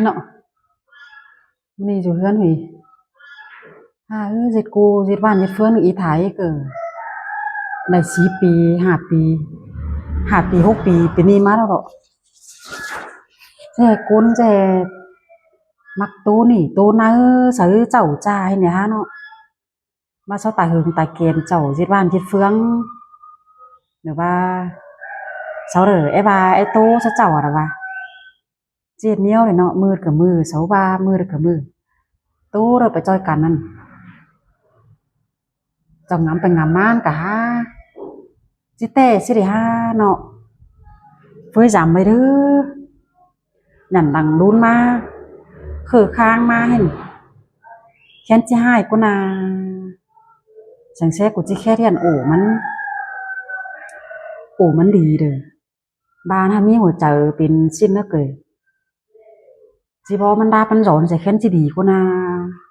ເນາະ ມື້ນີ້ຢູ່ເຮືອນເຮີ້ຍ ຫາເອີຍ ເຮັດກູເຮັດບ້ານເຮັດເຮືອນອີ່ໄທເກີ ໄດ້ສີ່ປີ ຫ້າປີ ຫ້າປີ ຫົກປີ ເປັນໜີ້ມາແລ້ວເນາະ ແຈກກົນແຈກ ມັກໂຕນີ້ໂຕໃນ ໃສ່ເຈົ້າຈ່າຍນີ້ຫາເນາະ. ມາເຊົາຕາເຫິງຕາແກນເຈົ້າເຮັດບ້ານເຮັດເຟືອງ ຫຼືວ່າເຊົາເດີ ແອບວ່າໄອ້ໂຕຊະເຈົ້າລະວ່າ ເຈັດແນວເລີຍເນາະ ມືດກະມື ເຊົາວ່າມືດກະມື ໂຕເດີໄປຈ່ອຍກັນນັ້ນ ເຈົ້າງຳໄປງຳມານກະຫາ ຊິແຕ່ຊິໄດ້ຫາເນາະ ເຟີຍຈຳໄວ້ເດີ. ຍັນດັງລຸນມາ ເຄີຄາງມາຫັ້ນ ແຄ້ນຊິຮ້າຍກວ່າໜ້າ ສັງແສກູຊິແຄຮຽນໂອມັນ ໂອມັນດີເດີ ບ້ານຫາມີຫົວໃຈເປັນຊິ້ນເດີເກີຍ ຊິບໍ່ມັນດາບມັນດອນໃສ່ແຄ້ນຊິດີກວ່າໜ້າ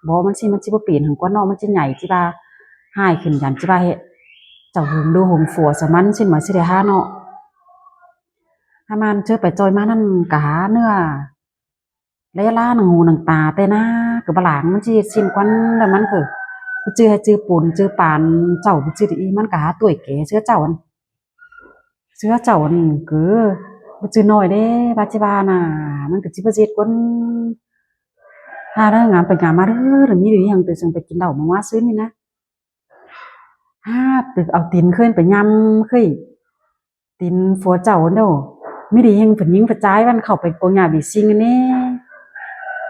ບໍ່ມັນຊິ ມັນຊິບໍ່ເປັນຫັ້ນກວ່າເນາະ ມັນຊິໃຫຍ່ ຊິວ່າຮ້າຍຂຶ້ນ ຢ້ານຊິວ່າເຮັດ ເຈົ້າຫຶງດູຫຶງຜົວໃສ່ມັນຊິ ມັນຊິໄດ້ຫາເນາະ. ຫາມັນເຈີໄປຈ່ອຍມານັ້ນກະຫາເນື້ອ ແລລາໜັງຫູໜັງຕາແຕ່ນາ ກະບະຫຼາງມັນຊິເຮັດຊິ້ນກວ່າ ແລ້ວມັນກະ ບໍ່ຈື່ໃຫ້ຈື່ປຸນຈື່ປານເຈົ້າ ບໍ່ຈື່ອີ ມັນກະຫາຕົວຍແກ່ເສືອເຈົ້າ ເສືອເຈົ້າຫັ້ນກະ ບໍ່ຈື່ນ້ອຍເດ້ ບາດຊິວ່ານະ ມັນກະຊິບໍ່ເຮັດກວ່າ ຫາເດີງາມໄປງາມມາເດີ ມີດີຫຍັງແຕ່ຈັ່ງໄປກິນເຫຼົ້າມາວາຊືນນີ້ນະ ຫາເອົາຕີນເຄີຍໄປຍຳເຄີຍ ຕີນຜົວເຈົ້າຫັ້ນໂດ ມີດີແຮ່ງເພິ່ນຍິງປະຈາຍວັນເຂົ້າໄປກວາງຫຍ້າບີຊິງແນ່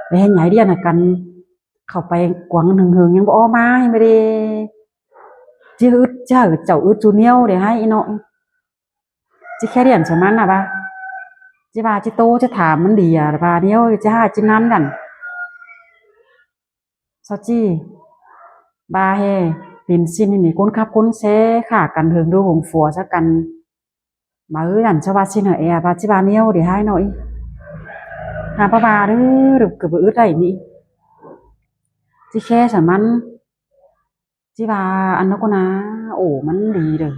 ແລະໃຫຍ່ດຽນກັນ ເຂົ້າໄປກວາງເຫິງໆ ຍັງບໍ່ອອກມາ ຍັງບໍ່ໄດ້ ຊິອຶດ ຊິໃຫ້ເຈົ້າອຶດຊູນຽວໄດ້ໃຫ້ເນາະ ຊິແຄດຽນໃສ່ມັນນະວ່າ ຊິວ່າຊິໂຕ ຊິຖາມມັນດີອະວ່ານຽວ ຊິຫາຈິນນັ້ນນັ້ນ ຊາວຈີ ບາແຮ່ ເປັນຊິ້ນນີ້ ຄົນຂັບຄົນແຊ ຂ້າກັນເຫິງດູຫົງຄົວຊະກັນ ມາເອີຍ ອັນຊະວ່າຊິນເອີຍ ວ່າຊິວ່າແນວເດ ຫາຍເນາະອີ ຫາປະວ່າເດີ ເກີດບໍ່ອຶດໄດ້ນີ້ ຊິແຄສະມັນ ຊິວ່າອັນນັ້ນກໍນາ ໂອ ມັນດີເດີ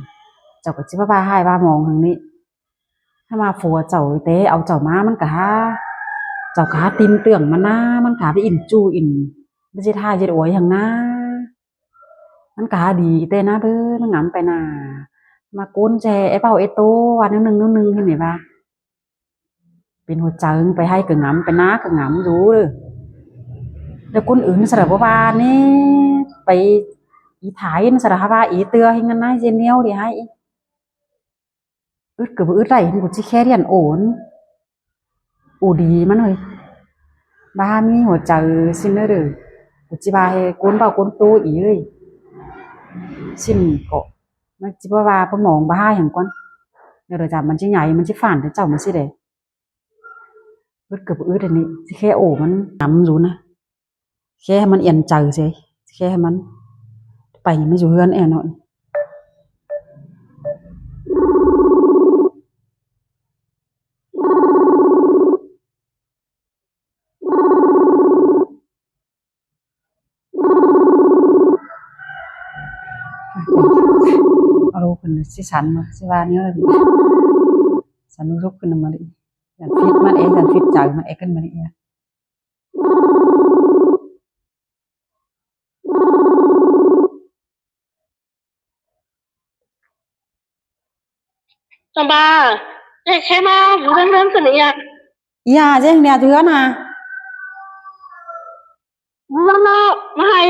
ເຈົ້າກໍຊິວ່າຮ້າຍວ່າມອງຫັ້ນນີ້ ຖ້າວ່າຜົວເຈົ້າແຕ່ເອົາເຈົ້າມາ ມັນກໍຫາ ເຈົ້າກໍຫາຕີນເຕືອງມັນນາ ມັນກໍຫາໄປອິນຈູ່ອິນ ໄປເຈັດຫາເຈັດອວຍຫັ້ນນາ ມັນກະຫາດີແຕ່ນາເດີ ມັນງາມໄປນາ ມາໂກນແຈໄອ້ເປົ້າໄອ້ໂຕ ວ່າແນວໜຶ່ງແນວໜຶ່ງຫັ້ນແຫຼະວ່າ ເປັນຫົວໃຈ ໄປໄຮ່ກະງາມ ໄປນາກະງາມຢູ່ເດີ ແຕ່ຄົນອື່ນສະລະບໍ່ວ່າແນ່ ໄປອີ່ຖ່າຍສະລະຫາວ່າອີ່ເທື່ອ ເຮັດງານນາຍເຈນແນວເດ ໃຫ້ ອຶດກໍບໍ່ອຶດໄດ້ ເຫັນກູຊິແຄຮຽນໂອນ ໂອດີມັນເຮີ້ຍ ບາມີຫົວໃຈຊິນເດີ ກູຊິບາເຮໂກນເບົາໂກນໂຕອີເອີຍ ຊິນກໍມັນຊິບໍ່ວ່າປະໝອງບາຫາຫຍັງກ່ອນ ດຽວຈາມັນຊິໃຫຍ່ ມັນຊິຝານແຕ່ເຈົ້າມັນຊິແດ ອຶດກໍບໍ່ອຶດອັນນີ້ ຊິແຄໂອມັນນຳຢູ່ນະ ແຄໃຫ້ມັນອຽນໃຈເສຍ ແຄໃຫ້ມັນ ໄປຍັງໄດ້ຢູ່ເຮືອນແອເນາະ ອາໂລເພິ່ນຊິສັນບໍ່ ຊິວ່າແນວໃດດີ ສັນລຸກຂຶ້ນມາເລີຍ ສັນຟິດມັນເອ ສັນຟິດໃຈມັນເອ ຂຶ້ນມາເລີຍ ຈຳບາ ເຮັດແຄ່ມາຢູ່ເຮືອນໆ ຊະນີ້ອະ ອີຫຍັງເຮັດຫຍັງຢູ່ເຮືອນນະ ເຮືອນເນາະ ມາໃຫ້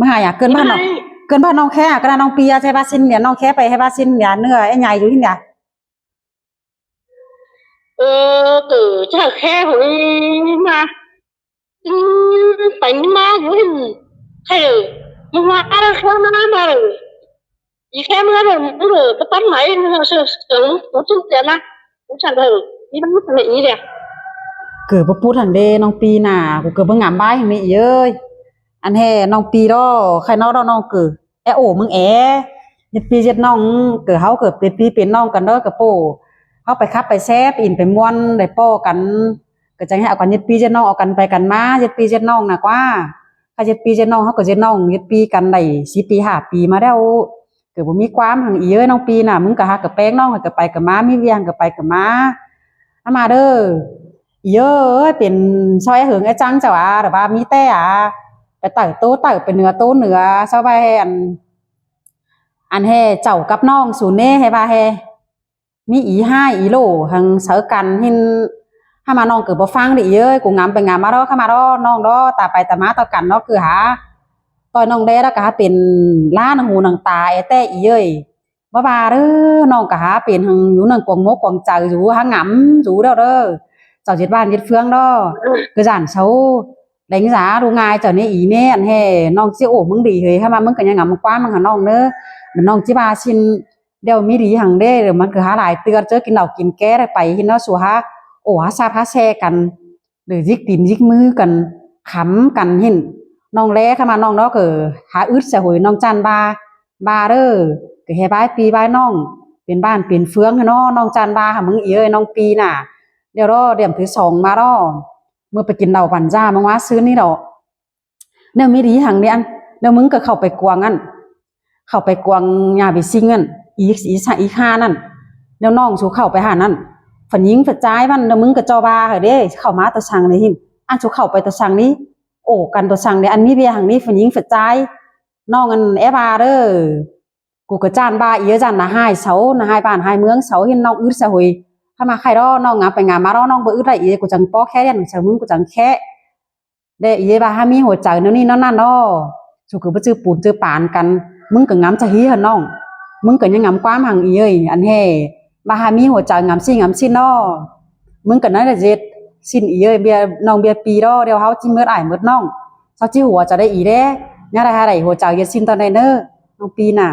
ມາໃຫ້ອະ ເກີນບ້ານເນາະ ມາໃຫ້ ເກີນບ້ານນ້ອງແຄ່ອະ ກະນະນ້ອງປີອະ ໃສ່ບາຊິນເນຍ ນ້ອງແຄ່ໄປໃຫ້ບາຊິນເນຍ ເນື້ອໄອ້ໃຫຍ່ຢູ່ຫັ້ນນະ ເອີ ເກີດຈາກແຄ່ຜູ້ນີ້ມາ ອືມ ໄປມາຢູ່ຫັ້ນ ໃຄເດີ ມາວ່າແຄ່ມາ ມາເດີ ອີແຄ່ເມືອເດີ ເດີ ປະຕັນໄໝ ເສືອ ເສືອ ເສືອ ເສືອ ເສືອນະ ຜູ້ຊັ້ນເດີ ມີບັນຫາອີເດ ເກີດບໍ່ປຸດຫັ້ນເດ ນ້ອງປີນະ ກູເກີດບໍ່ງາມບາຍຫັ້ນນີ້ອີເອີຍ ອັນແທ້ນ້ອງປີດອ ໃຄນອກດອກນ້ອງເກີດ ແອໂອມຶງແອ ເຈັດປີເຈັດນ້ອງ ເກີດເຮົາເກີດເປັນພີ່ເປັນນ້ອງກັນເດີ ກະໂປ ເຮົາໄປຄັບໄປແຊບ ໄປອິນໄປມ່ວນ ໄດ້ພໍ້ກັນ ກະຈັ່ງໃຫ້ເອົາກັນເຈັດປີເຈັດນ້ອງ ເອົາກັນໄປກັນມາ ເຈັດປີເຈັດນ້ອງນະກວ່າ ຖ້າເຈັດປີເຈັດນ້ອງ ເຮົາກະເຈັດນ້ອງ ເຈັດປີກັນໄດ້ສີ່ປີຫ້າປີມາແລ້ວ ກະບໍ່ມີຄວາມຫັ້ນອີເອີຍ ນ້ອງປີນະ ມຶງກະຫາກະແປງນ້ອງ ໃຫ້ກະໄປກະມາ ມີວຽກກະໄປກະມາ ນຳມາເດີ ອີ ເອີຍ ເປັນຊາວເຫິງໄອ້ຈັງເຈົ້າອາ ແຕ່ວ່າມີແຕ່ອາ ໄປເຕີບໂຕເຕີບໄປເໜືອໂຕເໜືອ ຊາວໄວ້ໃຫ້ອັນ ອັນແຮ່ເຈົ້າກັບນ້ອງສູນເດ້ ໃຫ້ວ່າແຮ່ມີອີຮ້າຍອີໂຫຼຫັ້ນເຊີກັນ ເຫັນຫາມານ້ອງກໍບໍ່ຟັງເດ້ອີເອີຍ ກູງາມໄປງາມມາດອກ ຫາມາດອກນ້ອງດອກ ຕາໄປຕາມາຕໍ່ກັນເນາະ ຄືຫາຕ່ອຍນ້ອງແດ່ ແລ້ວກໍຫາເປັນຫຼ້ານຫູໜັງຕາແອແຕ້ອີເອີຍ. ບໍ່ວ່າເດີ້ ນ້ອງກໍຫາເປັນຫັ້ນຢູ່ໜຶ່ງກວາງມົກກວາງໃຈຢູ່ ຫາງາມຢູ່ເດີ້ເດີ້ ເຈົ້າເຈັດບ້ານເຈັດເຟືອງເນາະ ຄືຢ້ານເຊົາແລງສາລູກງ່າຍເຈົ້ານີ້ອີແມ່ນແທ້ ນ້ອງຊິໂອ້ມຶງດີເຮີຍ ຫາວ່າມຶງກໍຍັງງາມກວ່າມັນຫານ້ອງເດີ້ ມັນນ້ອງຊິວ່າຊິນ ດຽວມີດີຫັ້ນເດ້ ມັນຄືຫາຫຼາຍເທື່ອເຈີກິນເຫຼົ້າກິນແກ້ໄດ້ໄປເຫັນເນາະ ສູ່ຫາໂອ້ຫາຊາບຫາແຊກັນ ຫຼືຢິກຕີນຢິກມືກັນ ຂຳກັນເຫັນ ນ້ອງແລຄຳວ່ານ້ອງເນາະ ເອີ ຫາອຶດສະຫຸຍ ນ້ອງຈັນວ່າ ວ່າເດີ້ ກໍແຮ່ບາຍປີບາຍນ້ອງ ເປັນບ້ານເປັນເຟືອງເນາະ ນ້ອງຈັນວ່າຫາມຶງອີເອີຍ ນ້ອງປີນະ ດຽວລໍດຽມຖືສອງມາລໍ ເມື່ອໄປກິນເຫຼົ້າບັນຢາມາວ່າຊືນນີ້ດອກ ແນວມີດີຫັ້ນເດ້ອັນ ແນວມຶງກໍເຂົ້າໄປກວາງອັນ ເຂົ້າໄປກວາງຍາເບຊິງອັນ ອີ ອີ ອີຂ້ານັ້ນ ແນວນ້ອງສູ່ເຂົ້າໄປຫັ້ນນັ້ນ ຝຍິງຝຈາຍມັນ ແນວມຶງກໍເຈົ້າວ່າເດີ້ ເຂົ້າມາຕົວສັງນີ້ ອັນສູ່ເຂົ້າໄປຕົວສັງນີ້ ໂອ້ກັນຕົວສັງນີ້ ອັນມີເບຍຫັ້ນນີ້ ຝຍິງຝຈາຍ ນ້ອງອັນແອວ່າເດີ້ ກູກໍຢ້ານວ່າອີເອີຍ ຢ້ານໜ້າຮ້າຍເຊົາ ໜ້າຮ້າຍບ້ານຮ້າຍເມືອງເຊົາ ເຫັນນ້ອງອຶດສະຫຸຍ ຫາມາໄຄດອກ ນ້ອງງາມໄປງາມມາດອກ ນ້ອງບໍ່ອຶດໄດ້ອີເອີຍ ກູຈັ່ງປໍແຄດຽນໃສ່ມຶງ ກູຈັ່ງແຄ ແລະ ອີເອີຍວ່າຫາມີຫົວໃຈແນວນີ້ແນວນັ້ນເນາະ ສູກໍບໍ່ຈື່ປູນຈື່ປານກັນ ມຶງກໍງາມຈະຮີຫັ້ນນ້ອງ ມຶງກໍຍັງງາມກວ່າມັນຫັ້ນອີເອີຍ ອັນແຮ່ວ່າຫາມີຫົວໃຈງາມຊີ້ງາມຊີ້ນເນາະ ມຶງກໍນັ້ນແຫຼະເຈັດຊີ້ນອີເອີຍ ເບຍນ້ອງເບຍປີດອກ ດຽວເຮົາຈິເໝິດອ້າຍເໝິດນ້ອງ ເຮົາຈິຫົວຈະໄດ້ອີແດ່ຍາໄດ້ຫາໄດ້ຫົວໃຈເຈັດຊີ້ນຕອນໃດເນີ ນ້ອງປີນະ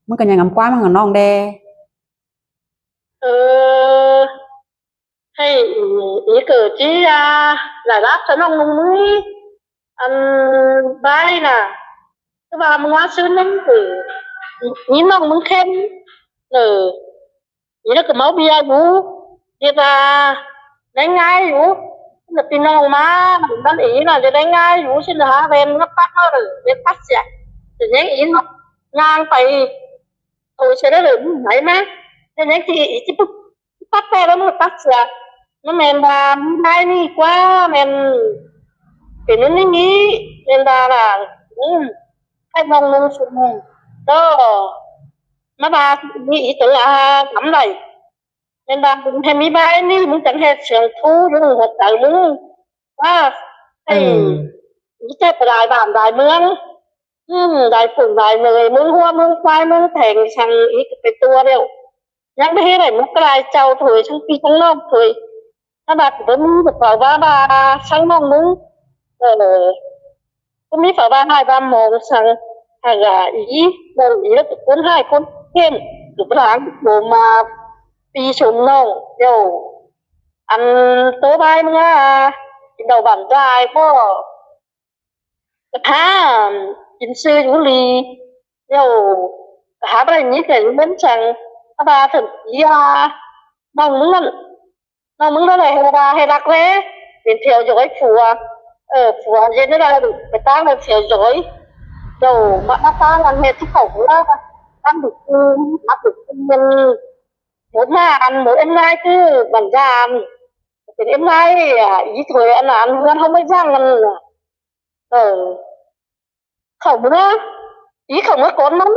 ມຶງກໍຍັງງາມກວ່າມັນຫັ້ນນ້ອງແດ່ ເອີ ໃຫ້ອີເກີດຈີອາຫຼາຍລັບສະນ້ອງນຸ່ງນີ້ ອັນບາຍນະ ຄືວ່າມຶງວ່າຊືນນັ້ນຄືມີນ້ອງມຶງເຄັນ ເອີ ອີລະກໍເມົາເບຍຢູ່ ເຮັດວ່າໄດ້ງ່າຍຢູ່ ລະພີ່ນ້ອງມານັ້ນອີນະ ຈະໄດ້ງ່າຍຢູ່ ຊິນະຫາແວ່ນມາປັດເຮົາເລີຍ ເປັນປັດເສຍ ເປັນຫຍັງອີນະ ຍ່າງໄປ ໂອເຊເດີເດີໄຫມາ ເຮັດຫຍັງທີ່ອີກ ປັກແປແລ້ວມັນກໍຕັດເສຍ ມັນແມ່ນວ່າມີລາຍນີ້ກວ່າ ແມ່ນເປັນອັນນີ້ ແມ່ນວ່າລະ ອືມ ໃຫ້ນ້ອງນຸ່ງຊຸ່ມ ກໍມາວ່າມີອີກຕົວລະກຳໄດ້ ແມ່ນວ່າໃຫ້ມີລາຍນີ້ ມຶງຈັ່ງເຮັດສຽງທູຢູ່ຫົວໃຈມຶງ ວ່າໃຫ້ ເອີ ມີແຕ່ໄປຫຼາຍບ້ານຫຼາຍເມືອງ ອືມ ຫຼາຍຝຸ່ນຫຼາຍເໝີຍ ເມືອງຫົວ ເມືອງຄວາຍ ເມືອງແຖງ ສັງອີກເປັນຕົວແລ້ວ ຍັງບໍ່ເຮັດໃຫ້ມັນກະລາຍເຈົ້າເທີຍ ທັງພີ່ທັງນ້ອງເທີຍ ຖ້າວ່າບໍ່ມີແບບວ່າ ວ່າ ວ່າສັງນ້ອງມຶງ ເອີ ບໍ່ມີຝາວ່າຮ້າຍວ່າໝອງສັງ ຫາກວ່າອີ ເວົ້າອີແລ້ວກໍຄົນຮ້າຍຄົນເຫັນ ຢູ່ບາງໂຕມາປີຊົມນ້ອງ ແລ້ວ ອັນໂຕບາຍເມືອ ກິນເຫຼົ້າບັນດາຍກໍ ກະຖ້າກິນຊື່ຢູ່ຫຼີ ແລ້ວກະຫາບໍ່ໄດ້ມີແຕ່ເງິນສັງ ຖ້າວ່າເຖິງປີວ່າ ນ້ອງມຶງນັ້ນ ນ້ອງມຶງນັ້ນແຫຼະ ໃຫ້ວ່າໃຫ້ລັກແລ ເປັນແຖວຢອຍຜົວ ເອີ ຜົວເຮັດແນວໃດໄປຕາງແຖວຢອຍ ເຈົ້າມາ ມາຕາງອັນເຮັດທີ່ເຂົາວ່າ ຕາງດູດຄືນ ອັບດູດຄືນ ໝົດໜ້າອັນໝົດເອັນລາຍຄືບັນຍາມ ເປັນເອັນລາຍ ອີເຖຍອັນນັ້ນ ເຮືອນເຮົາມາຍັງອັນ ເອີ ເຂົ້າເມືອ ອີເຂົ້າເມືອກ່ອນມັນ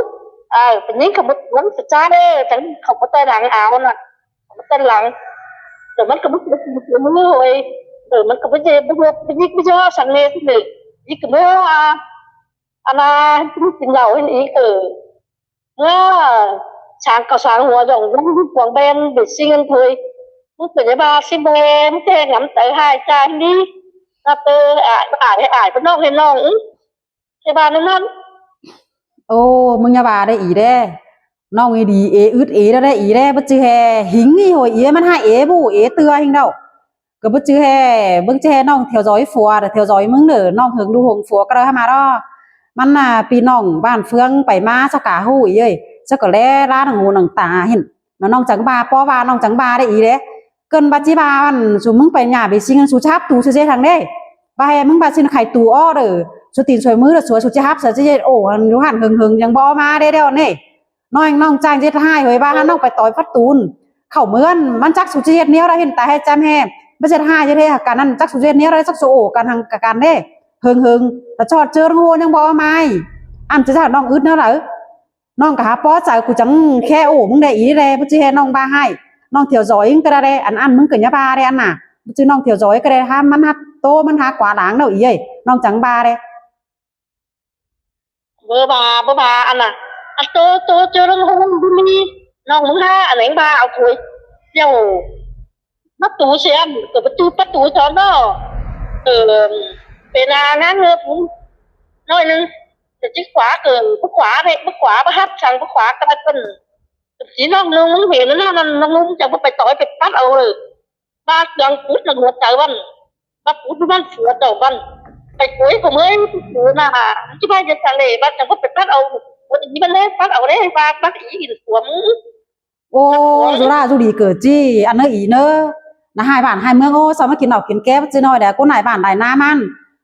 ເອີ ເປັນຍິງເຂົ້າເມືອກ່ອນ ສະຈາເດີ ຈັ່ງເຂົ້າມາແຕ່ຫຼັງເອົານະ ເຂົ້າມາແຕ່ຫຼັງ ແລ້ວມັນກໍມາເກີດເປັນເມືອເວີຍ ເອີ ມັນກໍບໍ່ເຈັບບໍ່ຍົກ ບໍ່ຍິກບໍ່ຍໍສັງເນສເລີຍ ອີກໍເມືອ ອັນນ່າ ກິນເຫຼົ້າອີກ ເອີ ເມື່ອສາງເຂົາສາງຫົວດອງ ຍັງກວາງແບນເປັນສິ່ງອັນເທີຍ ມຶງເປັນຍາບາຊິແບນແທງນຳໃຈຫາຍຈານນີ້ ນັບເຕີອາຍ ອາຍ ອາຍ ອາຍ ເປັນນ້ອງເຫັນນ້ອງ ອື ໃນບ້ານນັ້ນ ໂອ້ ມຶງຢ່າວ່າໄດ້ອີແດ່ ນ້ອງອີດີເອອຶດເອແລ້ວໄດ້ອີແດ່ ບໍ່ຈື່ແຮ່ຫິງນີ້ໂຫຍເອ ມັນຫາເອບໍ່ເອເທື່ອຫິງເດາ ກໍບໍ່ຈື່ແຮ່ ເບິ່ງຈື່ແຮ່ນ້ອງແຖວຈອຍຜົວ ແຖວຈອຍມຶງເດີ ນ້ອງເຫິງລູກເຫິງຜົວກໍໄດ້ຫາມາດອກ ມັນນ່າ ພີ່ນ້ອງບ້ານເຟືອງໄປມາ ສະກາຮູ້ອີເອີຍ ສະກະແລລານຫູໜັງຕາເຫັນ ນ້ອງຈັງບາ ເພາະວ່ານ້ອງຈັງບາໄດ້ອີເດ້ ເກີນບາດຈິບາ ອັນ ສູມຶງໄປຫຍ້າໄປຊິງ ສູຈະຮັບຕູ ສູເສຍທາງເດ້ ບາແຮ່ມຶງບາຊິນໄຂຕູອໍເດີ ສູຕີນຊ່ວຍມືເດີ ສູ ສູຈະຮັບ ສາຊິເຮັດ ໂອ້ ຢູ່ຫັ້ນເຫິງໆ ຍັງບໍ່ເອົາມາເດ້ດຽວນີ້ ນ້ອຍນ້ອງຈ້າງເຮັດຮ້າຍເຮີຍ ວ່າຫານ້ອງໄປຕ່ອຍປະຕູນ ເຂົ້າເມືອນ ມັນຈັກສູຈະເຮັດແນວໃດ ເຫັນຕາໃຫ້ຈຳແຮ ບໍ່ເຮັດຮ້າຍແທ້ໆ ຫາການນັ້ນ ຈັກຊິເຮັດແນວໃດ ຈັກຊິໂອ້ກັນ ຫັ້ນກະກັນເດ້ ເຫິງໆ ແຕ່ຊອດເຈີໂຮຍັງບໍ່ເອົາມາ. ອຳຈະຖ້ານ້ອງອຶດແນວໃດ ນ້ອງກະຫາພໍໃຈ ກູຈັ່ງແຄ່ໂອ້ມຶງໄດ້ອີແລ. ບໍ່ຈື່ແຮ່ນ້ອງວ່າຮ້າຍ ນ້ອງທ່ຽວຈອຍກະໄດ້ແລ. ອັນ ອັນ ມຶງກະຢ່າວ່າແລ ອັນນະ ບໍ່ຈື່ ນ້ອງທ່ຽວຈອຍກະໄດ້ ຫາມັນຫາໂຕມັນຫາກວາດຫຼັງເຮົາອີເອີຍ ນ້ອງຈັ່ງວ່າແລ. ບໍ່ວ່າ ບໍ່ວ່າ ອັນນະ ອັນໂຕ ໂຕເຈີເລື່ອງໂຮງບໍ່ມີ ນ້ອງມຶງຫາອັນແຫງວ່າເອົາໂພຍ ດຽວປະຕູເສຍ ເກີດປະຕູ ປະຕູສອນເນາະ ເອີ ເປັນອາງານເງິບໜ້ອຍໜຶ່ງ ແຕ່ຈິກຂວາເກີນ ບໍ່ຂວາເດ້ ບໍ່ຂວາ ບໍ່ຮັບສັງ ບໍ່ຂວາກະລະເພິ່ນ ຊິນ້ອງນຸ່ງເຫັນນັ້ນ ນ້ອງນຸ່ງຈະບໍ່ໄປຕ່ອຍໄປປັດເອົາເລີຍ. ບາດຫຍັງປຸດນຳຫົວໃຈວັນ ບາດປຸດມັນເສຍດອກວັນ ໄປໂກຍກໍເມື່ອຍຢູ່ນະ ຊິໄປເຮັດສະເລ ບາດຫຍັງກໍໄປປັດເອົາ ບໍ່ດີມັນເດ້ ປັດເອົາເດ້ ວ່າປັດອີອີນຕົວມຶງ. ໂອ້ ສຸລາສຸລີເກີດຈີ່ ອັນເນີອີເນີ ນະ ຮ້າຍບ້ານຮ້າຍເມືອງ. ໂອ້ ຊອມາກິນເຫຼົ້າກິນແກ້ວ ຈີ່ນ້ອຍແດ່ ກົນນາຍບ້ານໄດ້ນາມັນ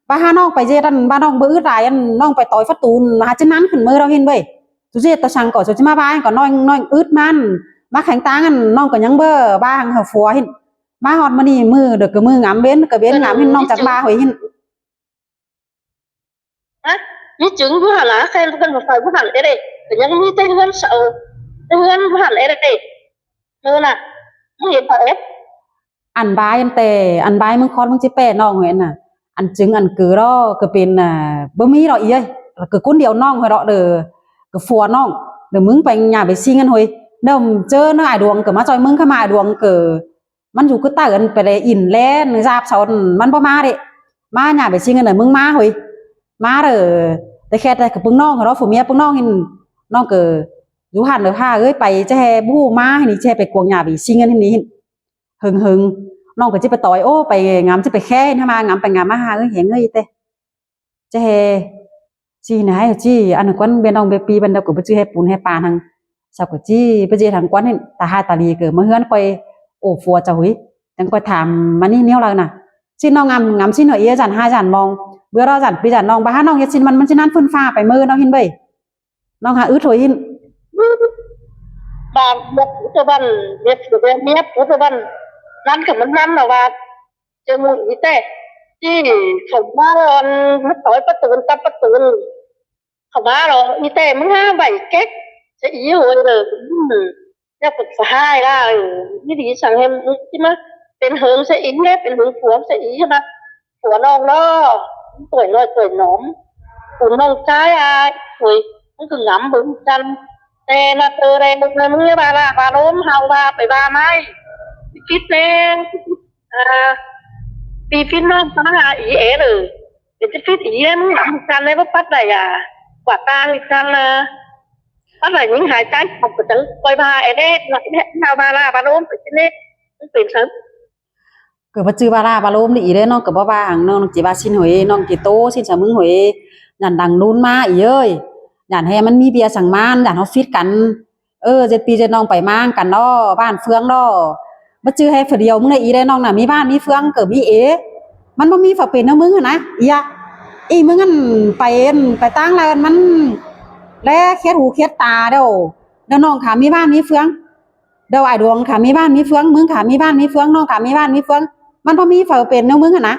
ວ່າຫານ້ອງໄປເຮັດ ອັນ ວ່ານ້ອງບໍ່ອຶດຫຼາຍ ອັນ ນ້ອງໄປຕ່ອຍຟັດຕູນ ຫາຈີ່ນັ້ນຂຶ້ນມືເຮົາເຫັນເວີຍ. ສຸເຈດຕະສັງກໍ ສຸຈິມາວ່າຫຍັງກໍ ນ້ອຍ ນ້ອຍອຶດມັນ ມາແຂງຕາງ ອັນ ນ້ອງກໍຍັງເບີວ່າຫາເຮົາຜົວເຫັນ. ມາຮອດມື້ນີ້ ມື້ເດີກະມື້ງາມ ເວັນກະເວັນງາມ ເຫັນນ້ອງຈັກບາຫອຍເຫັນ. ຮະ ມີຈຶ່ງຢູ່ຫັ້ນລະ ແຄ່ເພິ່ນໄປບໍ່ທັນເອເດ້ ກະຍັງມີແຕ່ເຮືອນເຊົາ ແຕ່ເຮືອນບໍ່ທັນເອເດ້ ເອີນະ ບໍ່ເຫັນພະເອດ. ອັນບາຍ ອັນແຕ່ ອັນບາຍ ມຶງຄອດ ມຶງຊິແປນ້ອງເຫັນນະ ອັນຈຶ່ງ ອັນເກີດອກ ກະເປັນ ອ່າ ບໍ່ມີດອກອີເອີຍ ກະຄົນດຽວນ້ອງເຫັນດອກເດີ ກະຜົວນ້ອງເດີ ມຶງໄປຫຍ້າໄປຊິງກັນໂຫຍ ເດີເຈີນາອາຍດວງ ກະມາຊ່ອຍມຶງ ຄະມາອາຍດວງ ກະ ມັນຢູ່ຄືໃຕ້ ອັນໄປແລອິນແລນຢາບເສົາ ມັນບໍ່ມາເດ້ ມາຫຍ້າໄປຊິງກັນເດີ ມຶງມາໂຫຍ ມາເດີ. ແຕ່ແຄ່ແຕ່ກະປຶ້ງນ້ອງເນາະ ຜົວເມຍປຶ້ງນ້ອງ ນ້ອງກະຢູ່ຫັ້ນເດີ ພາເອີຍ ໄປຈະແຮ່ບໍ່ຮູ້ມານີ້ ຈະແຮ່ໄປກວງຫຍ້າໄປຊິງກັນນີ້ ເຫິງໆ ນ້ອງກະຊິໄປຕ່ອຍ ໂອ້ ໄປງາມ ຊິໄປແຄ່ ຫາມາງາມ ໄປງາມມາຫາເອີຍ ແຮງເອີຍ ແຕ່ ຈະແຮ່ ຊິໃຫ້ ຊິ ອັນນັ້ນກວ່າ ເບນ້ອງເບປີ ບັນດາກະບໍ່ຈື່ແຮ່ປູນແຮ່ປານຫັ້ນ ສາວກະຈີ່ ປະເຈທັງກວ່ານີ້ ຕາຮ້າຍຕາຫຼີເກີດມາເຮືອນຂ້ອຍ ໂອ້ ຜົວເຈົ້າຫຸຍ ຈັ່ງຂ້ອຍຖາມມານີ້ແນວລາວນະ ຊິນ້ອງງາມ ງາມຊິເນາະ ເອ ຈັນ ຫ້າ ຈັນ ມອງ ເບື່ອລາວ ຈັນ ປີ ຈັນ ນ້ອງ ບາຫານ້ອງເຮັດຊິມັນ ມັນຊິນັ້ນຟື້ນຟ້າໄປເມີນ້ອງເຫັນເວີຍ ນ້ອງຫາອຶດໂຫຍເຫັນ ບາງ ເມຍປຸດຕະບັນ ເມຍປຸດຕະບັນ ນັ້ນກະມັນນັ້ນລະວ່າ ເຈີໝູອີແຕ້ ທີ່ເຂົາມາລອນ ມາຕອຍປະຕູນ ຕັດປະຕູນ ເຂົາມາລອ ອີແຕ້ ມຶງຫາໃບແກັກ ສະອີໂຫຍເດີ ອືມ ແລ້ວກະສະຫາຍລາວ ອີ່ຫຼີສັງ ໃຫ້ມຶງຊິມາເປັນເຫິງສະອີ ເປັນເຫິງຜົວສະອີ ມາຜົວນ້ອງເນາະ ຕົວນ້ອຍຕົວໜອມ ຕົວນ້ອງຊາຍອ້າຍ ໂຫຍ ມັນກະງຳເບິ່ງກັນ ແຕ່ນະ ເຕີແລ ມຶງບາລາບາລົມ ເຮົາວ່າໄປວ່າໄມ້ ຊິຄິດແນ່ ອ່າ ປີຟິນນ້ອງຕາອີເອເລີ ເປັນຊິຟິດອີເອ ມຶງນຳກັນເລີຍ ບໍ່ປັດໄດ້ອາ ກວ່າຕ່າງກັນນະ ປັດໄດ້ຍິງຫາຍໃຈ ເຂົາກະຈັ່ງປ່ອຍພາເອເດ ນະ ເຮົາບາລາບາໂລມໄປຊິເນ ມັນເປັນຊັ້ນ ກະບໍ່ຈື່ບາລາບາໂລມນີ້ອີເດ ນ້ອງກະບໍ່ວ່າຫຍັງ ນ້ອງ ນ້ອງຊິວ່າຊິນໂຫຍ ນ້ອງຊິໂຕຊິນສະມຶງໂຫຍ ຢ້ານດັງນູນມາອີເອີຍ ຢ້ານແຮ່ມັນມີເບຍສັງມານ ຢ້ານເຮົາຟິດກັນ ເອີ ເຈັດປີເຈັດນ້ອງໄປມານຳກັນເນາະ ບ້ານເຟືອງເນາະ ບໍ່ຈື່ແຮ່ຜູ້ດຽວ ມຶງໄດ້ອີໄດ້ນ້ອງນະ ມີບ້ານມີເຟືອງກະມີເອ ມັນບໍ່ມີຝາເປັນນຳມຶງຫັ້ນນະ ອີຫຍັງ ອີມຶງຫັ້ນໄປ ໄປຕ່າງລາວຫັ້ນ ມັນແລຂຽດຫູຂຽດຕາເດີ ແລ້ວນ້ອງກະມີບ້ານມີເຟືອງ ເດີ ອ້າຍດວງກະມີບ້ານມີເຟືອງ ມຶງກະມີບ້ານມີເຟືອງ ນ້ອງກະມີບ້ານມີເຟືອງ ມັນບໍ່ມີຝາເປັນນຳມຶງຫັ້ນນະ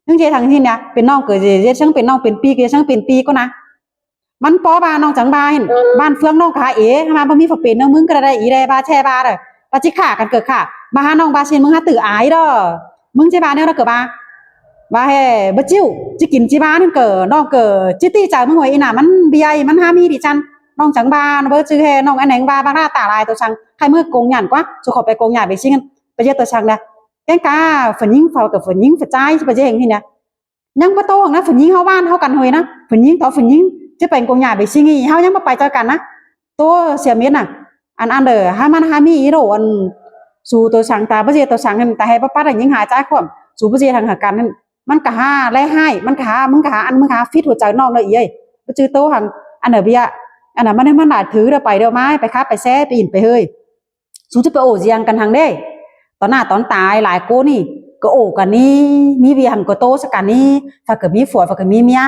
ຈັ່ງຊີ້ທັງທີ່ນະ ເປັນນ້ອງກະເຮັດ ຈັ່ງເປັນນ້ອງ ເປັນປີກະຈັ່ງເປັນປີກວ່ານະ ມັນປໍ້ບ້ານນ້ອງຈັງບ້ານ ເອີ ບ້ານເຟືອງນ້ອງກະຫາເອ ຫາມາບໍ່ມີຝາເປັນເນາະ ມຶງກະໄດ້ອີແດ່ ບາແຊ່ບາເດີ ບາຈິຂ້າກັນເກີດຂ້າ ບາຫານ້ອງບາຊິນ ມຶງຫາຕື້ອາຍເດີ ມຶງຊິບາແນວໃດກະບາ ບາແຮ່ ບາຈິ້ວ ຈິກິນຈິບານັ້ນກະ ນ້ອງກະຈິຕິໃຈ ມຶງຫວຍອີ່ໜ້າ ມັນເບຍ ມັນຫາມີດີຈັ່ນ ນ້ອງຈັງບາ ເບີຈື່ແຮ່ ນ້ອງອັນແໜງບາ ບາລາຕາລາຍໂຕຊັງ ໃຫ້ເມືອກົງຫຍ້ານກວ່າ ສູ່ເຂົາໄປກົງຫຍ້າໄປຊິງກັນ ໄປເຮັດໂຕຊັງນະ ແກງກາ ຝືນຍິງເຂົາກະຝືນຍິງຝືນຈາຍ ຊິໄປເຮັດຫຍັງນີ້ນະ ຍັງບໍ່ໂຕຫັ້ນນະ ຝືນຍິງເຮົາບ້ານເຮົາກັນໂຫຍນະ ຝືນຍິງຕໍ່ຝືນຍິງ ຈະໄປກົງຫຍ້າໄປຊິງອີ່ ເຮົາຍັງບໍ່ໄປເຈີກັນນະ ໂຕເສຍເມັດນະ ອັນ ອັນເດີ ຫາມັນຫາມີອີໂດ ອັນ ສູ່ໂຕສັງຕາບໍ່ເສຍໂຕສັງຫັ້ນ ຕາແຮ່ບໍ່ປັດໃຫ້ຍິງຫາຍຈາຍຄວາມ ສູ່ບໍ່ເສຍທາງຫາກັນຫັ້ນ ມັນກະຫາແລະຮ້າຍ ມັນກະຫາ ມຶງກະຫາ ອັນ ມຶງກະຫາຟິດຫົວໃຈນ້ອງເດີອີເອີຍ ບໍ່ຈື່ໂຕຫັ້ນ ອັນເດີເບຍ ອັນນະ ມັນ ມັນຫຼາຍຖືເດີໄປເດີມາ ໄປຄາບໄປແຊໄປອິນໄປເຮີຍ ສູຈະໄປໂອ້ຈຽງກັນຫັ້ນເດ້ ຕອນໜ້າຕອນຕາຍຫຼາຍໂກນີ້ ກະໂອ້ກັນນີ້ ມີເວຍຫັ້ນກະໂຕສະກັນນີ້ ຝາກກະມີຜົວ ຝາກກະມີເມຍ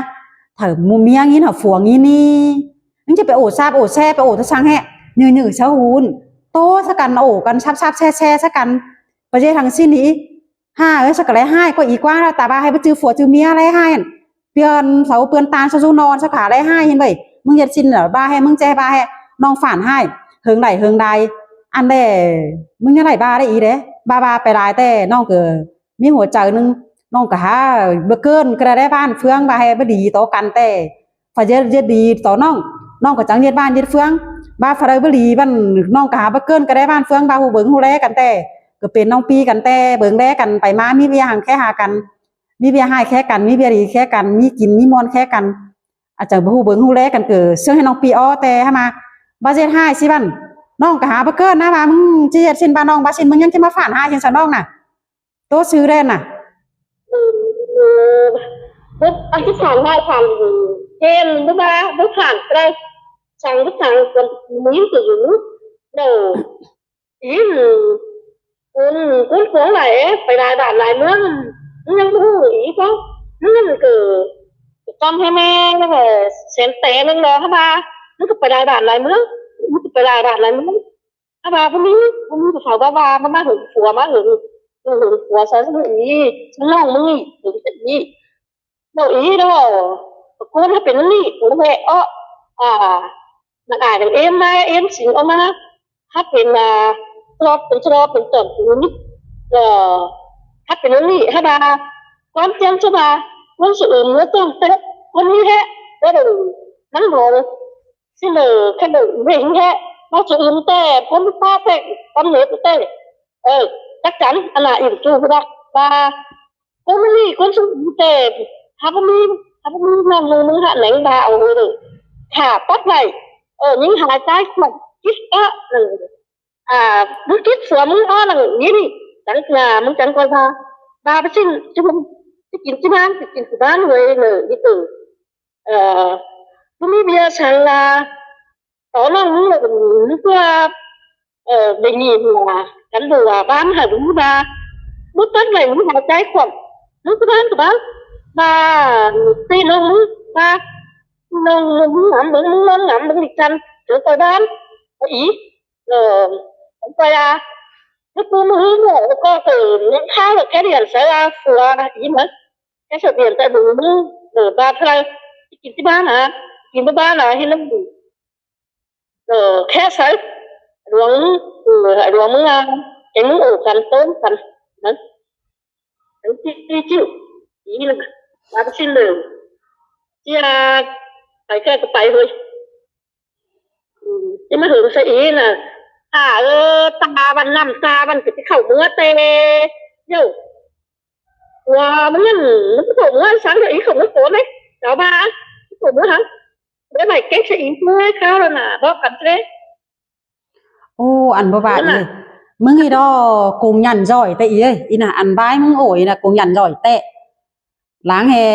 ຖ້າເມຍຍິນຫາຜົວຍິນນີ້ ຍັງຈະໄປໂອ້ຊາບໂອ້ແຊ ໄປໂອ້ຕະສັງແຮະ ເຍີໆຊະຫູນ ໂຕສະກັນ ໂອ້ກັນຊາບໆແຊໆຊະກັນ ປະເທດທັງສິ້ນນີ້ ຫ້າເອີຍ ສະກະແລະຮ້າຍກວ່າອີກວ່າ ຕາວ່າໃຫ້ບໍ່ຈື່ຜົວຈື່ເມຍແລະຮ້າຍ ເປື້ອນເສົາເປື້ອນຕານເສົາສູນອນ ສະກະແລະຮ້າຍເຫັນເວີຍ ມຶງເຮັດຊິນລະ ວ່າໃຫ້ມຶງແຈວ່າໃຫ້ນ້ອງຝານຮ້າຍ ເຫິງໃດເຫິງໃດ ອັນແລ ມຶງຍັງໄດ້ວ່າໄດ້ອີເດ້ ວ່າວ່າໄປຫຼາຍແຕ່ ນ້ອງກໍມີຫົວໃຈໜຶ່ງ ນ້ອງກໍຫາບໍ່ເກີນກໍໄດ້ບ້ານເຟືອງ ວ່າໃຫ້ບໍ່ດີຕໍ່ກັນແຕ່ ຝາເຮັດເຮັດດີຕໍ່ນ້ອງ ນ້ອງກໍຈັ່ງເຮັດບ້ານເຮັດເຟືອງ ວ່າຝາໃດບໍ່ດີບ້ານ ນ້ອງກໍຫາບໍ່ເກີນກໍໄດ້ບ້ານເຟືອງ ວ່າຮູ້ເບິ່ງຮູ້ແລກັນແຕ່ ກໍເປັນນ້ອງປີກັນແຕ່ ເບິ່ງແລກັນໄປມາ ມີເວຍຫາແຄຫາກັນ ມີເວຍຮ້າຍແຄກັນ ມີເວຍດີແຄກັນ ມີກິນມີມ່ວນແຄກັນ ອາດຈະບໍ່ຮູ້ເບິ່ງຮູ້ແລກັນ ກໍເຊື່ອໃຫ້ນ້ອງປີອໍແຕ່ຫາມາ ວ່າເຮັດຮ້າຍຊິບ້ານ ນ້ອງກໍຫາບໍ່ເກີນນະ ວ່າມຶງຊິເຮັດຊິນ ວ່ານ້ອງວ່າຊິນ ມຶງຍັງຈະມາຝານຮ້າຍຊິນຊະນ້ອງນະ ໂຕຊື່ແລ້ນນະ ເອີ ເອີ ເອີ ອັນທີ່ສາມຮ້ອຍພັນ ເຫັນບໍ່ວ່າບໍ່ຜ່ານໄປ ສັງບໍ່ສັງຄົນມີຄືຢູ່ໂດ ອີ ຄົນຄົນຂອງຫຼາຍ ໄປຫຼາຍບ້ານຫຼາຍເມືອງ ມັນຍັງບໍ່ຮູ້ອີກເນາະ ມັນກໍຕ້ອງໃຫ້ແມ່ແລ້ວແຫຼະ ແສນແຕໜຶ່ງດອກ ເຮົາວ່າ ມັນກໍໄປຫຼາຍບ້ານຫຼາຍເມືອງ ມັນກໍໄປຫຼາຍບ້ານຫຼາຍເມືອງ ຖ້າວ່າບໍ່ມີ ບໍ່ມີຜູ້ເຖົ້າວ່າ ວ່າມາ ມາເຫິງຜົວ ມາເຫິງ ເຫິງຜົວຊະ ຊະອີ ຊະນ້ອງມຶງນີ້ ເຫິງຊະອີ ເວົ້າອີ ແລ້ວເວົ້າ ຕະໂກນໃຫ້ເປັນອັນນີ້ ໂກນໃຫ້ເອາະ ອ່າ ມັນອາຍ ເອັນມາ ເອັນສິງອອກມາ ຖ້າເປັນ ອ່າ ສະຫຼອບ ເປັນສະຫຼອບ ເປັນຕອນ ເປັນນິດ ເອີ ຖ້າເປັນອັນນີ້ ຖ້າວ່າ ຄວາມຈຽງ ຊະວ່າ ຄົນສະອືມ ເມືອຕ້ອງແຕກ ຄົນນີ້ແທ້ ແລ້ວມັນບໍ່ ຊິເລີ ຄັນເລີເວງແທ້ ມາສະອືມແຕ່ ຄົນຟ້າແຕກ ກຳເນີດແຕກ ເອີ ຈັກຈັນ ອັນນ່າ ອີ່ມຈູ່ພຸ້ນນະ ວ່າ ຄົນນີ້ ຄົນສະອືມແຕ່ ຖ້າບໍ່ມີ ຖ້າບໍ່ມີນ້ອງໜຶ່ງ ມຶງຫາແໜງບາເອົາເລີຍ ຂ້າຕັດໄວ້ ເອີ ຍິງຫາຍຕາຍຂວັນ ຄິດເອາະ ເອີ ອ່າ ມຶງຄິດຊົ່ວ ມຶງເອາະ ນັ້ນນີ້ນີ້ ຈັ່ງໜ້າ ມຶງຈັ່ງຄ່ອຍວ່າ ວ່າໄປຊິ ຊິ ຊິກິນຊິມານ ຊິກິນຊິມານເວີຍ ເອີ ນີ້ເອີ ເອີ ບໍ່ມີເບຍສັງລາ ຕອນນັ້ນ ເອີ ເອີ ໄດ້ຍິນວ່າ ກັນບໍ່ວ່າບ້ານຫາບໍ່ວ່າ ບໍ່ຕັດໄວ້ ບໍ່ຫາຍໃຈຄວາມ ມັນກໍບ້ານກໍບ້ານ ວ່າ ຕີນ້ອງ ວ່າ ນ້ອງ ນອນງຳເບິ່ງ ນອນງຳເບິ່ງດິກຈັນ ເດີໄປບ້ານ ໄປອີກ ເອີ ໄປລາ ແລ້ວກູມື້ນີ້ກໍເກີດຍັງຄ້າງແຄ່ດຽນໃສ່ລາຄົວອີກນະ ແຄ່ສະບຽນແຕ່ບໍ່ມີ ເອີ ບາດເທົ່າໃດ ກິນທີ່ບ້ານນະ ກິນບໍ່ບ້ານນະ ເຮັດນຳ ເອີ ແຄ່ໃສ່ດວງ ເອີ ດວງເມືອງ ແກງໂອກັນ ຕົ້ມກັນນະ ອັນທີ່ຈິ້ວ ອີນະ ບາດຊິເລີ ເຈຍ ໄປແກ່ກໍໄປເຮີ້ຍ ອືມ ຊິມາເຫິງຊະອີນະ ຖ້າ ເອີ ຕາວັນນ້ຳຕາວັນກໍຊິເຂົ້າເມືອແຕ່ ໂຢ ວ່າມັນ ມັນເຂົ້າເມືອສັງ ດຽວອີເຂົ້າເມືອໂຕເດ້ ເຈົ້າວ່າເຂົ້າເມືອຫັ້ນ ໄດ້ໄໝເກັກຊະອີເມືອເຂົ້າແລ້ວນະ ບອກກັນເດ້ ໂອ້ ອັນບໍ່ວ່າອີ ມຶງອີດອກ ກົງຢັນຢອຍແຕ່ອີເອີຍ ອີນະ ອັນບາຍມຶງໂອອີນະ ກົງຢັນຢອຍແຕ່ ຫຼາງແຮ່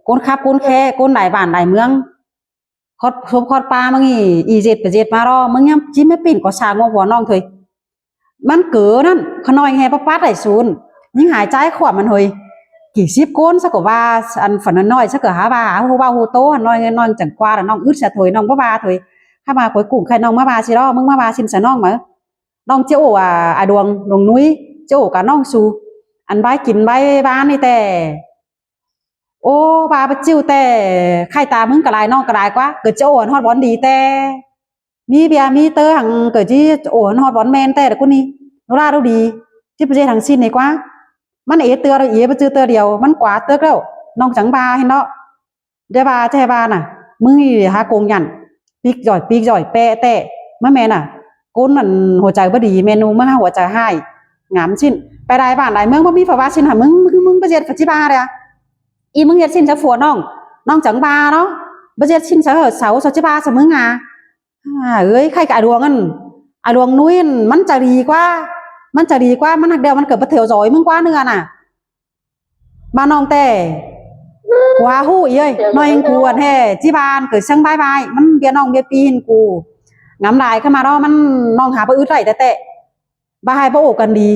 ກົນຄັບກົນແຄ ກົນຫຼາຍບ້ານຫຼາຍເມືອງ ຄອດສົບຄອດປາມຶງອີ ອີເຈັດປະເຈັດມາລໍ ມຶງຍັງຈິມມາປິ່ນກໍສ້າງຫົວຜົວນ້ອງເທີຍ ມັນເກີນັ້ນ ຂະນ້ອຍແຮ່ປະປາດໄດ້ສູນ ຍິງຫາຍໃຈຂວາມມັນເຮີຍ ກີ່ສິບຄົນຊະກໍວ່າ ອັນຝັນນ້ອຍຊະກໍຫາວ່າ ຫາຮູ້ເວົ້າຮູ້ໂຕ ນ້ອຍນ້ອຍຈັ່ງກວ່າ ນ້ອງອຶດຊະເທີຍ ນ້ອງບໍ່ວ່າເທີຍ ຖ້າວ່າຂ້ອຍກຸ້ງໄຂ່ນ້ອງມາວ່າຊິລໍ ມຶງມາວ່າຊິນຊະນ້ອງເມີ ນ້ອງເຈໂອ ອາ ອາດວງ ດວງນຸຍ ເຈໂອກະນ້ອງຊູ ອັນບາຍກິນບາຍວານນີ້ແຕ່ ໂອ້ ວ່າບໍ່ຈິ້ວແຕ່ ໄຂ່ຕາມຶງກໍຫຼາຍ ນ້ອງກໍຫຼາຍກວ່າ ເກີດຈະໂອ້ຫັ້ນຮອດບ່ອນດີແຕ່ ມີເບຍມີເຕີຫັ້ນ ເກີດຈິໂອ້ຫັ້ນຮອດບ່ອນແມ່ນແຕ່ ແຕ່ກູນີ້ ໂນລາໂນດີ ຈິໄປເຮັດທັງສິ້ນດີກວ່າ ມັນເອເທື່ອດຽວ ເອບໍ່ຈື່ເທື່ອດຽວ ມັນກວ່າເຕີກແລ້ວ ນ້ອງຈັ່ງວ່າຫັ້ນເນາະ ຢ່າວ່າແທ້ວ່ານະ ມຶງນີ້ຫາກົງຢັນ ປີກຍ່ອຍ ປີກຍ່ອຍແປະແຕະ ມາແມ່ນນະ ຄົນອັນຫົວໃຈບໍ່ດີ ແມ່ນໜູມາຫາຫົວໃຈຮ້າຍ ງາມສິ້ນ ໄປຫຼາຍບ້ານຫຼາຍເມືອງ ບໍ່ມີຜະວ່າສິ້ນຫາມຶງ ມຶງ ມຶງໄປເຮັດ ກະຊິວ່າເດ ອີມຶງເຮັດສິ້ນໃສ່ຜົວນ້ອງ ນ້ອງຈັ່ງວ່າເນາະ ບໍ່ເຮັດສິ້ນໃສ່ເສົາ ເສົາຊິວ່າໃສ່ມຶງຫາ ອາ ເອີຍ ໃຄກະອາດວງນັ້ນ ອາດວງນຸຍນັ້ນ ມັນຈະດີກວ່າ ມັນຈະດີກວ່າ ມັນຮັກແລ້ວ ມັນເກີດປະເທວຈອຍມຶງກວ່າເນື້ອນະ ມານ້ອງແຕ່ ກູຫາຮູ້ອີເອີຍ ນ້ອຍເອງ ກູອັນແທ້ ຈີບານເກີດຊຽງບາຍບາຍ ມັນເບຍນ້ອງເບຍປີຫັ້ນ ກູງາມຫຼາຍ ຄຳມາເນາະ ມັນ ນ້ອງຫາບໍ່ອຶດໄດ້ແທ້ໆ ວ່າໃຫ້ບໍ່ໂອກັນດີ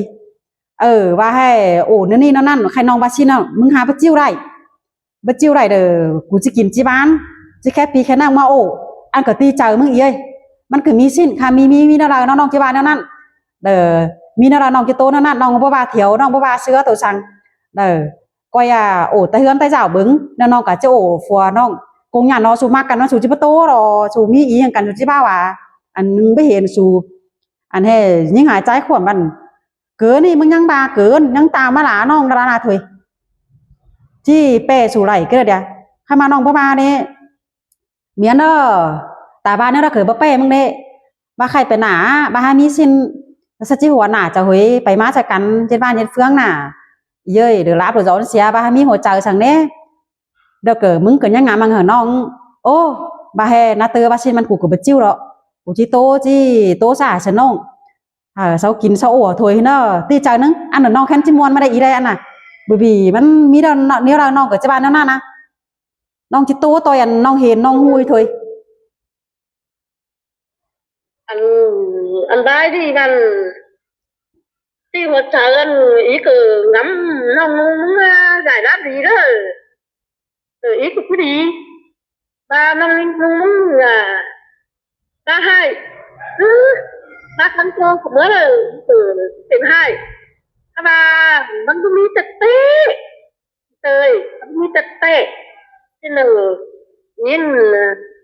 ເອີ ວ່າໃຫ້ໂອແນວນີ້ແນວນັ້ນ ໃຫ້ນ້ອງບາຊິນ ມຶງຫາບໍ່ຈິ້ວໄດ້ ບໍ່ຈິ້ວໄດ້ເດີ ກູຊິກິນຈີບານ ຊິແຄ່ປີແຄ່ນາງມາໂອ ອັນກໍຕີໃຈມຶງອີເອີຍ ມັນຄືມີສິ້ນ ຄາມີ ມີ ມີແນວໃດເນາະ ນ້ອງຈິວ່າແນວນັ້ນ ເອີ ມີແນວລະນ້ອງຈິໂຕນັ້ນນະ ນ້ອງບໍ່ວ່າຖຽວ ນ້ອງບໍ່ວ່າເສືອໂຕສັງ ເອີ ກອຍ ໂອ້ ແຕ່ເຮືອນແຕ່ເຈົ້າເບິ່ງ ແລ້ວນ້ອງກໍຈະໂອ້ຜົວນ້ອງ ກົງຫຍັງເນາະ ສູມັກກັນເນາະ ສູຈິໄປໂຕ້ດອກ ສູມີອີ່ຫຍັງກັນ ສູຈິເວົ້າວ່າ ອັນໜຶ່ງໄປເຫັນສູ ອັນແທ້ຍິງຫາຍໃຈຂວມບັນ ເກີນນີ້ ມຶງຍັງວ່າເກີນ ຍັງຕາມມາຫຼານ້ອງດາລານາໂທຍ ຈີແປ້ສູໄຫຼເກີດດຽ ຄັນມານ້ອງບໍ່ມານີ້ ເມຍເດີ ຕາບ້ານເດີ ເຄີຍບໍ່ແປ້ມຶງເດ້ ວ່າໃຄເປັນໜ້າ ວ່າໃຫ້ມີສິນ ສະຈິຫົວໜ້າຈະເຮີຍ ໄປມາຈະກັນ ເຮັດບ້ານເຮັດເຟືອງໜ້າ ເຢີ້ຍ ຫຼືລາບ ຫຼືຈອນເສຍ ວ່າໃຫ້ມີຫົວໃຈສັງເດ້ ເດີເກີ ມຶງເກີນຍັງງາມມັງເຫີນ້ອງ ໂອ້ ວ່າແຮ່ນາເຕີ ວ່າຊິມັນ ກູກໍບໍ່ຈິ້ວດອກ ກູຈິໂຕ ຈິໂຕສາສະນ້ອງ ເອີ ເຊົາກິນເຊົາໂອ້ໂທຍເນາະ ຕິໃຈໜຶ່ງ ອັນນັ້ນນ້ອງແຄນຈິມ່ວນມາໄດ້ອີແລ້ວ ອັນນ່ະ ບຶບີ ມັນມີແນວ ແນວໃດນ້ອງກໍຈະວ່າແນວນັ້ນນະ ນ້ອງຈິໂຕ ຕໍ່ອັນນ້ອງເຫັນນ້ອງຮູ້ໂທຍ ອັນ ອັນບາຍດີນັ້ນ ທີ່ຫົວໃຈອັນອີກກໍງຳນ້ອງນຸ່ງ ໜ້າຢາຍລາດດີເດີ ເອີ ອີກກໍຜູ້ດີ ວ່ານ້ອງນຸ່ງ ໜຶ່ງອ່າ ວ່າໃຫ້ ເອີ ວ່າຄັນໂຕເມື່ອ ເອີ ເປັນໃຫ້ ຖ້າວ່າມັນບໍ່ມີແຕ່ເຕະ ເຕີຍ ມີແຕ່ເຕະ ເອີ ຍິນ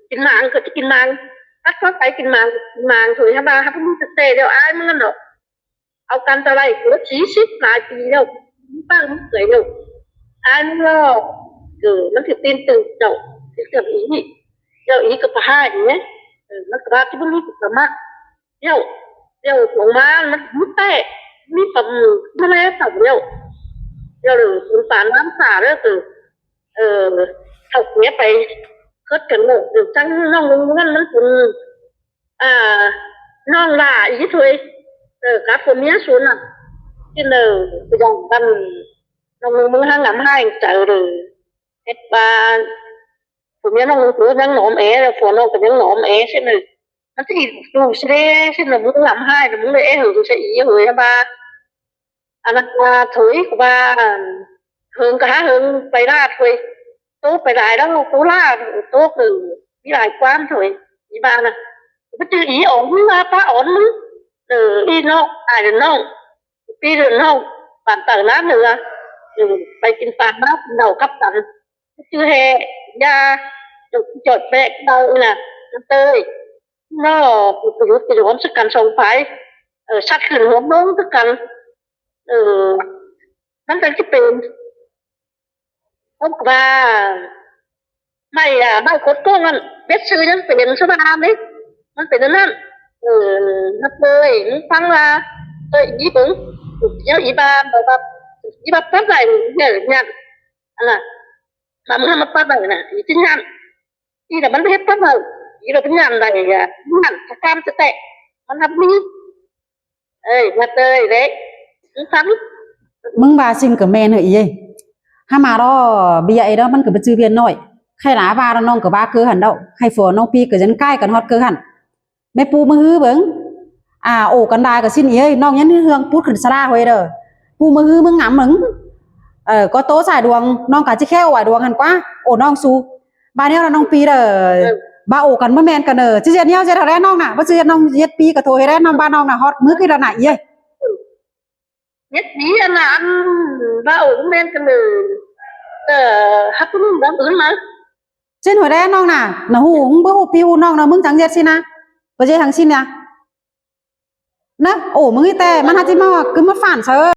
ກິນໝາງກໍຈະກິນໝາງ ພັດພາໄປກິນໝາງ ກິນໝາງ ໂທຍ ຖ້າວ່າ ຖ້າບໍ່ມີແຕ່ເຕະ ດຽວອ້າຍເມືອນດອກ ເອົາກັນແຕ່ໄລ ເກີດສີ່ສິບຫຼາຍປີແລ້ວ ປາກມັນເປື່ອຍແລ້ວ ອ້າຍເມືອນດອກ ເອີ ມັນຖືກຕີນຕຶງເຈົ້າ ຖືກເຈົ້າອີ ເຈົ້າອີກໍປະຫານເດ້ ເອີ ມັນກໍວ່າທີ່ບໍ່ມີຜູ້ສະໝັກ ດຽວ ດຽວລົງມາ ມັນມີແຕ່ ມີປາໝຶກມາແລ້ວ ດຽວ ດຽວສງສານນ້ຳສາເດີ ເອີ ເອີ ເຖົ້າແກ່ໄປເກີດກັນເດີ ຈັ່ງນ້ອງເງິນມັນເປັນ ອ່າ ນ້ອງຫຼ້າອີກເລີຍ ເອີ ກັບຜົວເມຍສູນນະ ກິນເດີ ໄປຢ່າງກັນ ນ້ອງເງິນມັນຫາງາມຫາຍໃຈເດີ ເຮັດວ່າ ຜົວເມຍນ້ອງເອີຍ ຍັງໜອມແອ ແລ້ວຜົວນ້ອງກໍຍັງໜອມແອ ຊັ້ນນະ ມັນຊິຢູ່ຊິເດ້ ຊັ້ນນະ ມຶງລຳຫາຍ ແລ້ວມຶງໄດ້ແອເຫິງຊະອີເຮີຍ ວ່າ ອັນນັ້ນວ່າ ໂທຍ ວ່າ ເຫິງກໍຫາເຫິງ ໄປລາດເວີຍ ໂຕໄປຫຼາຍແລ້ວ ໂຕລາດ ໂຕຄືມີຫຼາຍຄວາມ ໂທຍ ອີບ້ານະ ໄປຈື່ອີອ່ອນ ວ່າປ້າອ່ອນ ເອີ ອີນ້ອງ ອ້າຍເດີນ້ອງ ປີເດີນ້ອງ ປານເຕົານ້ຳເໜືອ ເອີ ໄປກິນປາມາກິນເຫຼົ້າກັບກັນ ຈື່ແທ້ ຢ່າ ຈອດແປກເບົານະ ເຕີຍ ເນາະ ປະໂຫຍດປະໂຫຍນໃສ່ກັນສອງຝ່າຍ ເອີ ສັດຂຶ້ນຫົວເມືອງຄືກັນ ເອີ ມັນຈັ່ງຊິເປັນ ເພາະວ່າ ໄມ້ ອາ ໄມ້ກົດໂກງນັ້ນ ເປັດຊື່ຍັງເປັນສະບາຍເດ້ ມັນເປັນອັນນັ້ນ ເອີ ນັບເລີຍ ຟັງວ່າ ເອີ ອີເບິ່ງ ດຽວອີບານ ແບບວ່າ ອີບານປັດໄດ້ ເອີ ຍາກ ອັນນ່າ ຖ້າມັນມາປັດໄດ້ນະ ອີຊິຍານ ອີລະມັນເຮັດປານນັ້ນ ອີລະເປັນຫຍັງໃດ ຍານຕາມແຕະ ມັນຮັບມີ ເອີຍ ມາເຕີຍເດ້ ຄືກັນ ມຶງວ່າຊິງກໍແມ່ນເຮີອີເອີຍ ຫາມາລໍເບຍເອເດີ ມັນກໍບໍ່ຈື່ວຽນນ້ອຍ ໃຄລາວ່ານ້ອງກໍວ່າເກີຫັ້ນດອກ ໃຄຝົນນ້ອງປີກໍຍັງກ້າຍກັນຮອດເກີຫັ້ນ ແມ່ປູມາຮືເບິ່ງ ອ່າ ໂອ້ກັນດາກໍຊິນເອີຍ ນ້ອງຍັງເຮືອງປຸດຂຶ້ນສາລາເຮີຍເດີ ປູມາຮືມຶງງຳເບິ່ງ ເອີ ກໍໂຕສາຍດວງ ນ້ອງກໍຊິແຄ່ໂອ້ອາຍດວງຫັ້ນກວ່າ ໂອ້ນ້ອງຊູ ບາດນີ້ລະນ້ອງປີເດີ ເອີ ບາໂອ້ກັນບໍ່ແມ່ນກັນເດີ ຊິເຮັດແນວເຮັດເທົ່າໃດນ້ອງນະ ບໍ່ຊິເຮັດນ້ອງເຮັດປີກໍໂທເຮັດແດ່ນ້ອງ ບາດນ້ອງນະຮອດມື້ຄືລະນະເອີຍ ເຮັດດີອັນນະ ອັນວ່າໂອ້ແມ່ນກັນເດີ ເອີ ຮັກຜູ້ໜຶ່ງດຳອື່ນມາ ເຊັ່ນຫົວແດນນ້ອງນະ ນະຫູ ມຶງບໍ່ຮູ້ພີ່ຮູ້ນ້ອງນະ ມຶງຈັ່ງເຮັດຊີ້ນະ ບໍ່ເຮັດຫຍັງຊີ້ນະ ນະ ໂອ້ ມຶງນີ້ແຕ່ ມັນຫາຊິມາວ່າ ຄືມາຝານເຊີ